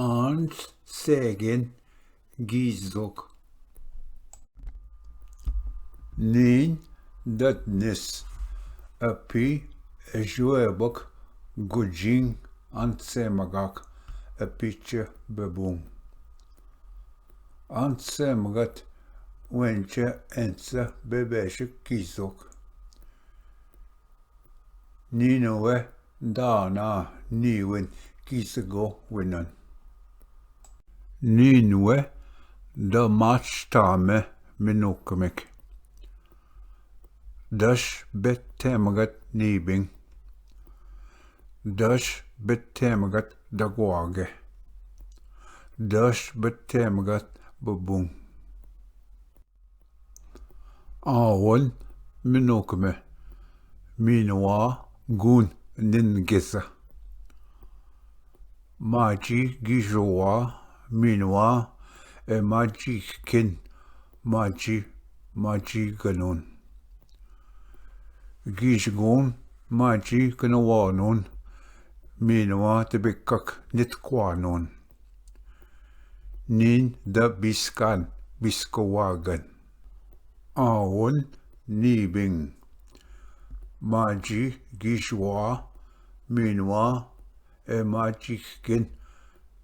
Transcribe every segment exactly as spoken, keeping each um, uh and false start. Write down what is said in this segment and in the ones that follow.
आंस सेगेन गीजोक। नीन ददनिस अपी एजुएबक गुजिंग अंत सेमगाक अपीच बबुंग। अंत सेमगत वेंच एंच बेबेश गीजोक। नीनवे दाना नीवन गीजगो विनन। नीनवे द माचटामे मिनुकमिक। दश बेथेमगत नीबिंग। दश बेथेमगत दगवागे। दश बेथेमगत बबुंग। आवन मिनुक में मीनवा गुन निन गेजा। माजी गीजवा मीनवा ए माजी किन माजी माजी गनून। गीजगुन माजी गनवानून मीनवा तबिकक नितक्वानून। नीन द बिस्कान बिस्कवागन। आवन नीबिंग। माजी गीजवा मीनवा ए माजी किन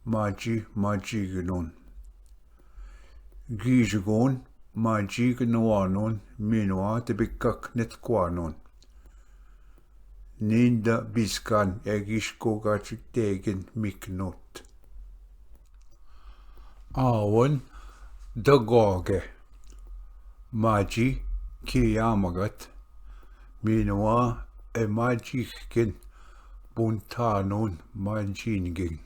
माजी माजी गनून। गीजगुन माजी गनवानून मीनवा तबिकक नितक्वानून। नीन द बिस्कान ए गीजगो गाची तेगिन मिकनोत। आवन द गॉगे माजी कियामगत मीनवा ए माजी किन बुंथानून माजीन गिंग।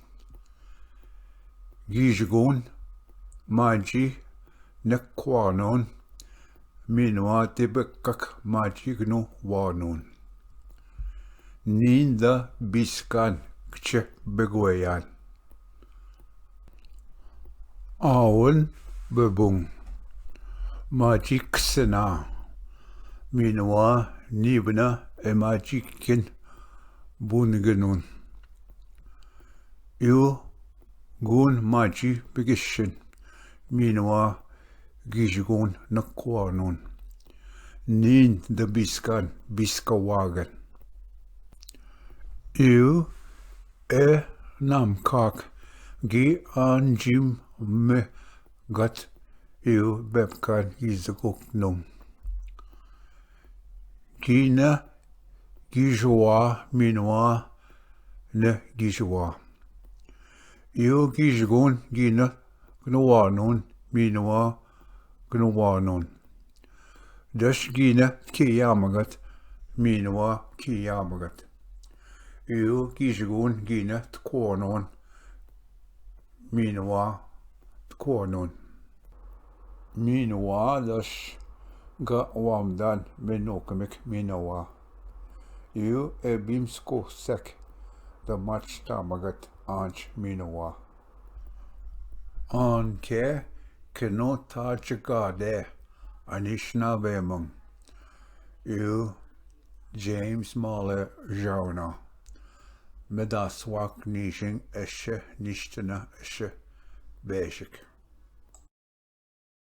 गीजगुन माजी नक्वानून मीनवा तिबकक माजी गनु वानून। नीन द बिस्कान कचे बेगोयान। आवन बबुंग। माजी कसेना मीनवा नीबना ए माजी किन बुनगनून। यू गुन माजी बिगिशन मीनवा गीजगुन नक्वानून। नीन द बिस्कान बिस्कवागन। यू ए नामकाक गी आन जिम में गत यू बेबकान गीजगुक नुम। गीन गीजवा मीनवा न गीजवा। यू गीजगुन गीन गनवानून मीनवा गनवानून। दश गीन कियामगत मीनवा कियामगत। यू गीजगुन गीन तक्वानून मीनवा तक्वानून। मीनवा दश ग वामदान मिनोकमिक मीनवा। यू ए बिम्सको सेक द मचता मगत आंच मीनवा। आन के किनो ताच गादे अनिशना बेमंग। यू जेम्स माले जावना। मेदासवाक नीशिंग एशे निश्चना एशे बेशिक।